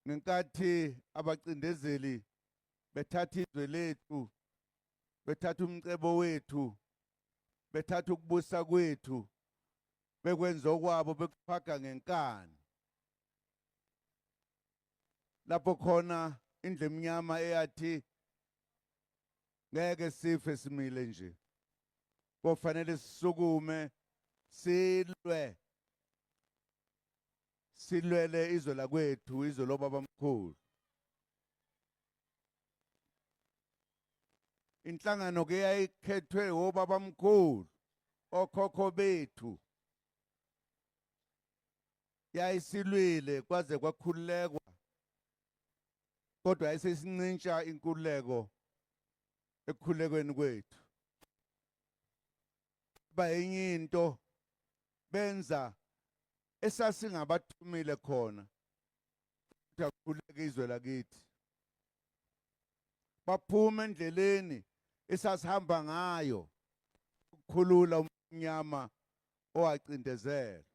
Ngenkathi abacindezeli bethatha izwe lethu, bethatha umcebo wethu, bethatha ukubusa kwethu, bekwenza okwabo, bekuqhaga ngenkani, lapho khona indlu emnyama eyathi ngeke sife simile nje, kofanele sisukume silwe, silwele izwe lakwethu, izwe lobabamkhulu. Inhlangano ke yayikhethwe obabamkhulu, okhokho bethu, yayisilwile kwaze kwakhululekwa, kodwa yayisesincintsha inkululeko ekukhulekweni kwethu. Ba enye into benza esasingabathumile khona ukuthi akukhuleke izwe lakithi, baphuma endleleni esasihamba ngayo ukukhulula umnyama owacindezelwa.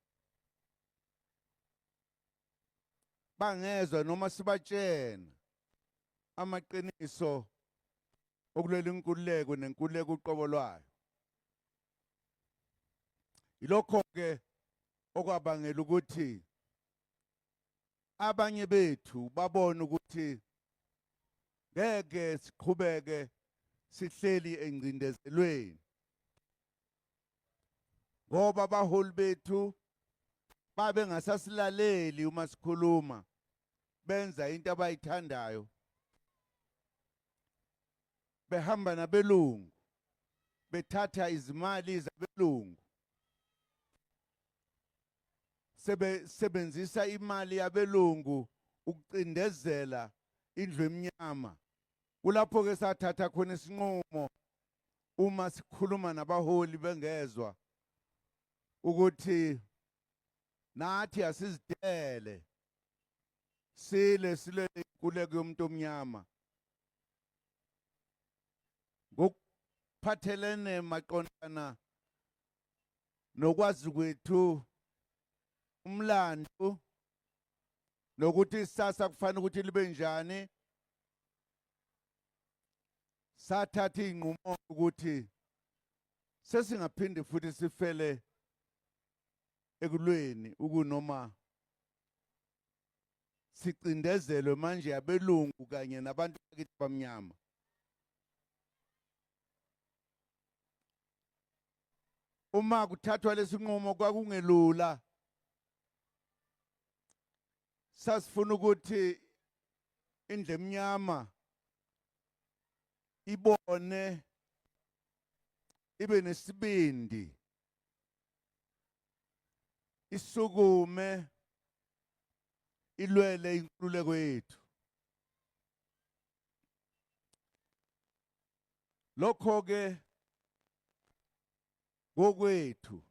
Bangezwa noma sibatshena amaqiniso okulwela inkululeko nenkululeko uqobo lwayo. Yilokho ke okwabangela ukuthi abanye bethu babone ukuthi ngeke siqhubeke sihleli engcindezelweni, ngoba abaholi bethu babe ngasasilaleli uma sikhuluma, benza into abayithandayo, behamba nabelungu, bethatha izimali zabelungu, sebesebenzisa imali yabelungu ukucindezela indlu emnyama. Kulapho ke sathatha khona isinqumo, uma sikhuluma nabaholi bengezwa, ukuthi nathi asizidele, sile silele inkululeko yomuntu omnyama. Ngokuphathelene maqondana nokwazi kwethu umlando nokuthi isasa kufanele ukuthi libe njani, sathatha inqumo ukuthi sesingaphinde futhi sifele ekulweni ukunoma sicindezelwe manje abelungu kanye nabantu bakithi bamnyama. Uma kuthathwa lesinqumo kwakungelula, sasifuna ukuthi indlu emnyama ibone, ibe nesibindi, isukume ilwele inkululeko yethu. Lokho ke ngokwethu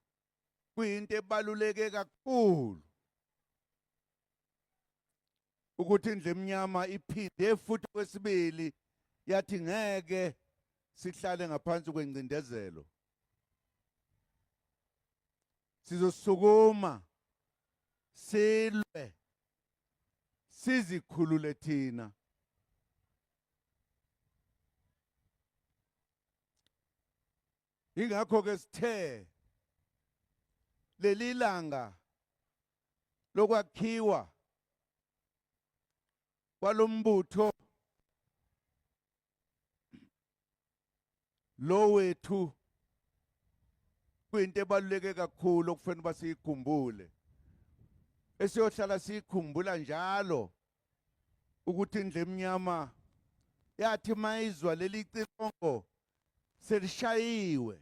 kuyinto ebaluleke kakhulu ukuthi indlu emnyama iphinde futhi kwesibili yathi ngeke sihlale ngaphansi kwengcindezelo, sizosukuma silwe sizikhulule thina. Ingakho ke sithe leli langa lokwakhiwa kwalombutho lo wethu kuyinto ebaluleke kakhulu okufanele uba siyikhumbule, esiyohlala siyikhumbula njalo, ukuthi indlu emnyama yathi mayizwa leli cilongo selishayiwe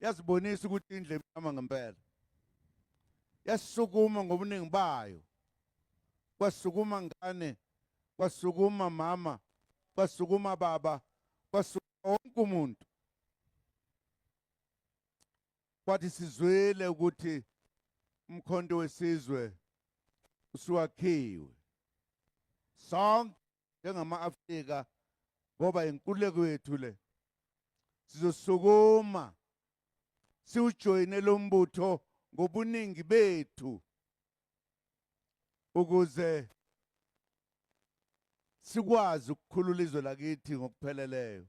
yazibonisa ukuthi indlu emnyama ngempela, yasukuma ngobuningi bayo, kwasukuma ngane, kwasukuma mama, kwasukuma baba, kwasukuma wonke umuntu, kwathi sizwile ukuthi umkhonto wesizwe usuwakhiwe sonke njengama-Afrika, ngoba inkululeko yethu le. Sizosukuma siwujoyine lo mbutho ngobuningi bethu ukuze Sikwazi ukukhulula izwe lakithi ngokupheleleyo.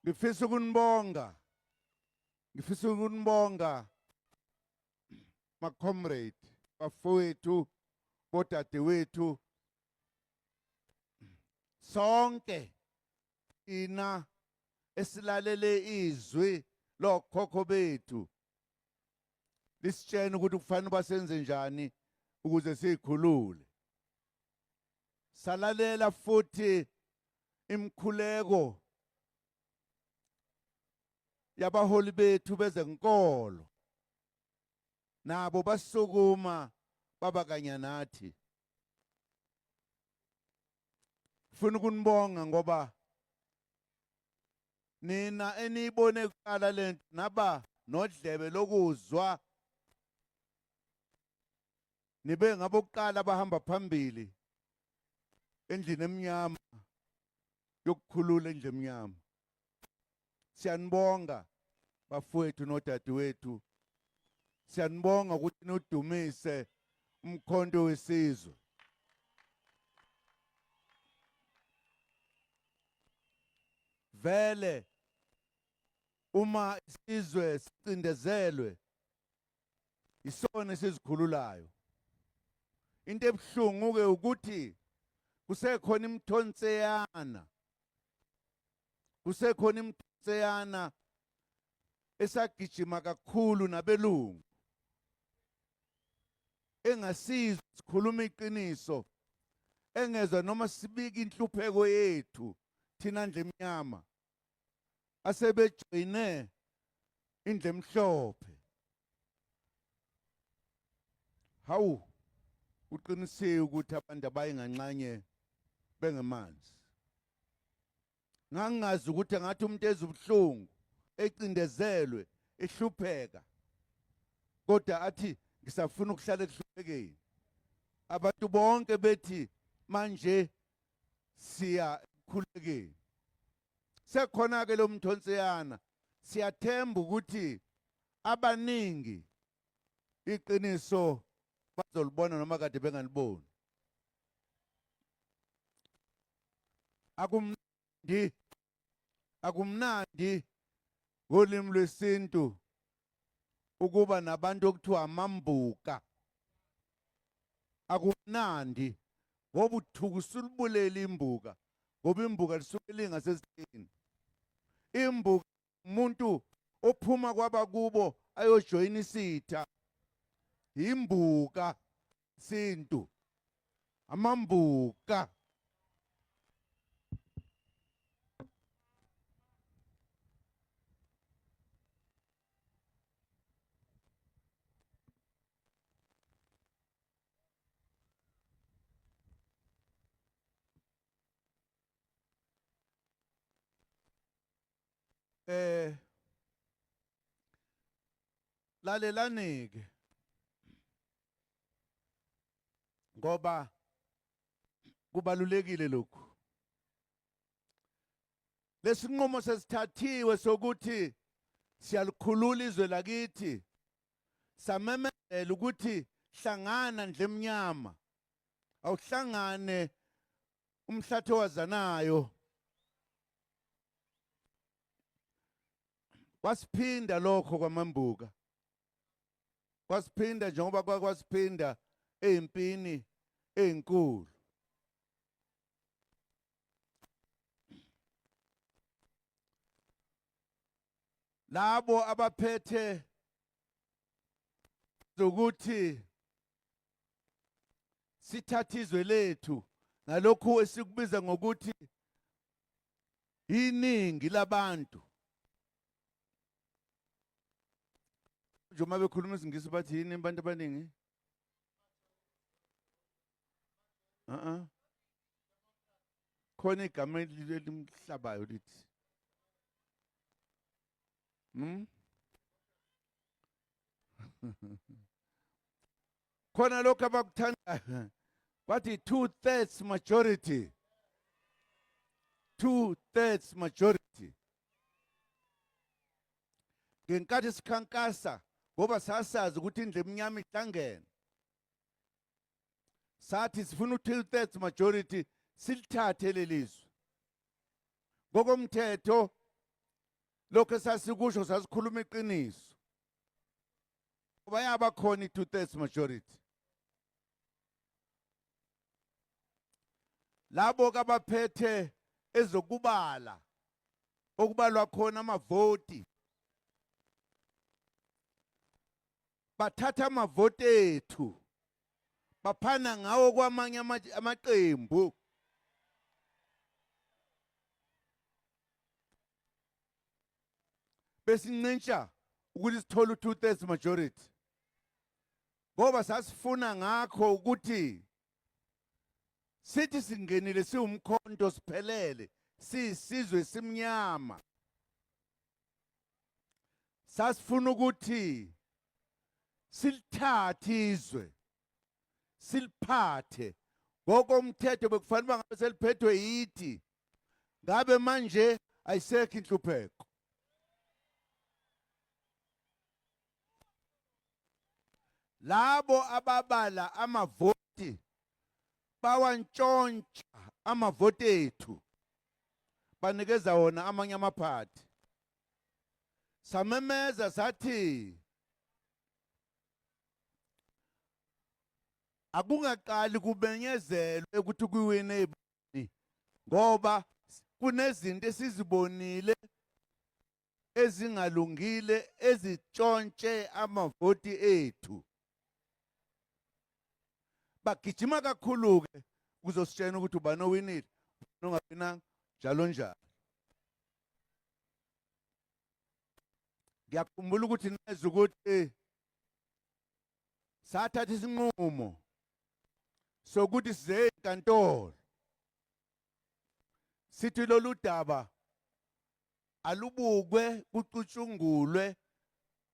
Ngifisa ukunibonga. Ngifisa ukunibonga ma comrade, bafowethu, bodadewethu sonke ina esilalele izwi lokhokho bethu lisitshena ukuthi kufanele basenze njani ukuze sikhulule. Salalela futhi imikhuleko yabaholi bethu bezenkolo, nabo basukuma baba kanye nathi. Funa ukunibonga ngoba nina eniyibone kuqala lento naba nodlebe lokuzwa, nibe ngabokuqala abahamba phambili endlini emnyama yokukhulula endlu emnyama. Siyanibonga bafowethu nodadewethu, siyanibonga ukuthi nidumise umkhonto wesizwe. Vele uma isizwe sicindezelwe isona esizikhululayo. Into ebuhlungu ke ukuthi kusekhona imithonseyana, kusekhona imithonseyana esagijima kakhulu nabelungu engasizwa sikhuluma iqiniso, engezwa noma sibika inhlupheko yethu thina ndle emnyama, asebejoyine indle emhlophe. Hawu, uqinisile ukuthi abantu abayi nganxanye bengemanzi. Ngangingazi ukuthi ngathi umuntu ezubuhlungu, ecindezelwe, ehlupheka, kodwa athi ngisafuna ukuhlala ekuhluphekeni. Abantu bonke bethi manje siya ekukhulekeni. Sekhona ke lo mthonseyana, siyathemba ukuthi abaningi iqiniso bazolibona noma kade bengaliboni. Akumnandi, akumnandi ngolimi lwesintu ukuba nabantu okuthiwa amambuka. Akumnandi ngoba uthuka usulibulele imbuka, ngoba imbuka lisuke lingasesithini. Imbuka umuntu ophuma kwabakubo ayojoyina isitha, imbuka sintu, amambuka. Lalelani-ke ngoba kubalulekile lokhu. Lesinqumo sesithathiwe sokuthi siyalikhulula izwe lakithi, samemezela ukuthi hlangana ndle emnyama, awuhlangane umhlathi owazanayo. Kwasiphinda lokho kwamambuka, kwasiphinda njengoba kwasiphinda ezimpini ezinkulu. Labo abaphethe ukuthi sithathe izwe lethu ngalokhu esikubiza ngokuthi iningi labantu, nje uma bekhuluma isiNgisi bathi yini abantu abaningi? Uh-uh. Khona igama elimhlabayo lithi Khona lokho abakuthandayo bathi 2/3 majority, 2/3 majority. Ngenkathi sikhankasa ngoba sasazi ukuthi indlu emnyama ihlangene, sathi sifuna u-2/3 majority silithathe lelizwe. Ngokomthetho lokho esasikusho sasikhuluma iqiniso, ngoba yaba khona i-2/3 majority. Labo kabaphethe ezokubala okubalwa khona amavoti bathatha amavoti ethu baphana ngawo kwamanye amaqembu. Besincintsha ukuthi sithole u-2/3 majority ngoba sasifuna ngakho ukuthi sithi singenile siwumkhonto siphelele siyisizwe simnyama. Sasifuna ukuthi silithathe izwe siliphathe ngokomthetho, bekufanele uba ngabe seliphethwe yithi, ngabe manje ayisekho inhlupheko. Labo ababala amavoti bawantshontsha amavoti ethu banikeza wona amanye amaphathi. Samemeza sathi akungaqali kumenyezelwe ukuthi kuwine ibani, ngoba kunezinto esizibonile ezingalungile ezitshontshe amavoti ethu. Bagijima kakhulu-ke kuzositshena ukuthi ubani owinile, ubani ongawinanga, njalo njalo. Ngiyakhumbula ukuthi neza ukuthi sathatha isinqumo sokuthi size enkantolo sithi lolu daba alubukwe kucutshungulwe,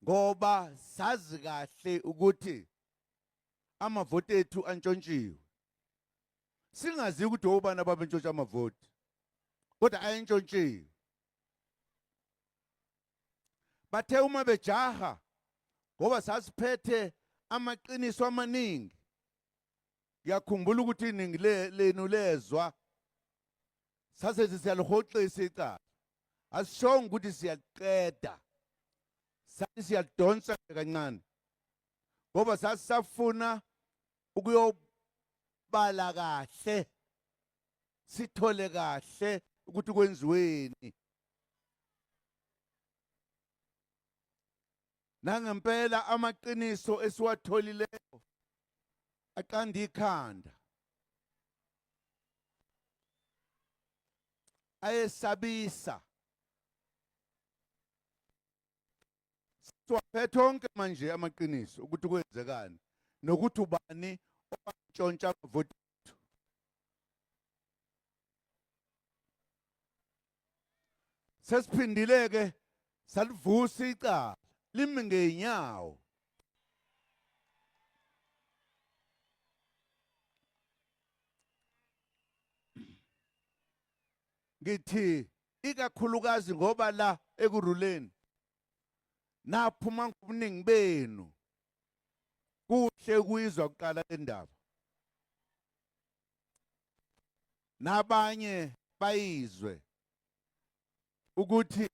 ngoba sazi kahle ukuthi amavoti ethu antshontshiwe, singazi ukuthi obani ababentshontsha amavoti, kodwa ayentshontshiwe. Bathe uma bejaha, ngoba sasiphethe amaqiniso amaningi, ngiyakhumbula ukuthi iningi lenu lezwa sase siyalihoxisa icala, asishongo ukuthi siyaliqeda, sathi siyalidonsa kancane ngoba sasisafuna ukuyobala kahle sithole kahle ukuthi kwenziweni. Nangempela amaqiniso esiwatholileyo aqanda ikhanda, ayesabisa. Siwaphethe onke manje amaqiniso ukuthi kwenzekani nokuthi ubani owantshontsha amavoti ethu. Sesiphindile ke salivusa icala limi ngeenyawo. Ngithi ikakhulukazi ngoba la ekuruleni naphuma ngobuningi benu, kuhle kuyizwa kuqala le ndaba nabanye bayizwe ukuthi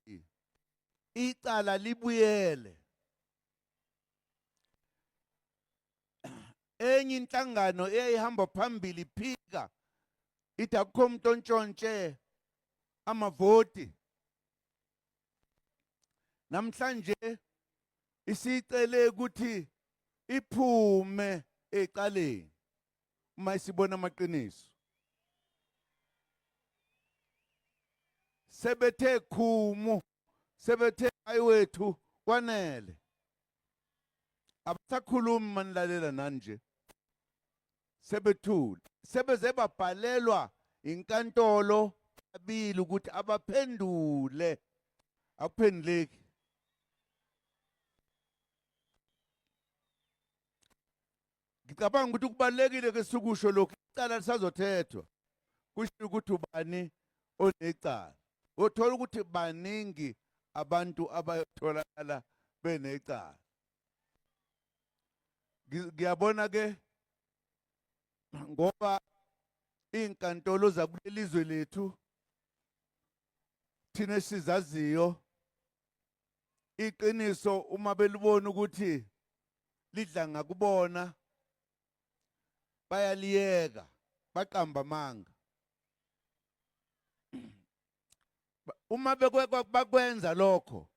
icala libuyele. Enye inhlangano eyayihamba phambili iphika ithi akukho umuntu ontshontshe amavoti, namhlanje isicele ukuthi iphume ecaleni uma isibona amaqiniso. Sebethe khumu, sebethe ayiwethu kwanele, abasakhulumi manilalela nani nje, sebethule, sebeze babhalelwa inkantolo kabili ukuthi abaphendule, akuphenduleki. Ngicabanga ukuthi kubalulekile ke sikusho lokhu, icala lisazothethwa kusho ukuthi ubani onecala, uthola ukuthi baningi. Abantu abayotholakala benecala. Ngiyabona ke ngoba izinkantolo zakulelizwe lethu thina esizaziyo iqiniso uma belibona ukuthi lidla ngakubona bayaliyeka, baqamba amanga. Uma bakwenza lokho,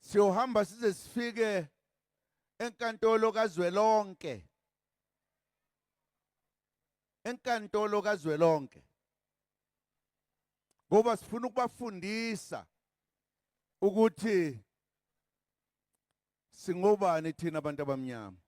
siyohamba size sifike enkantolo kazwelonke, enkantolo kazwelonke, ngoba sifuna ukubafundisa ukuthi singobani thina abantu abamnyama.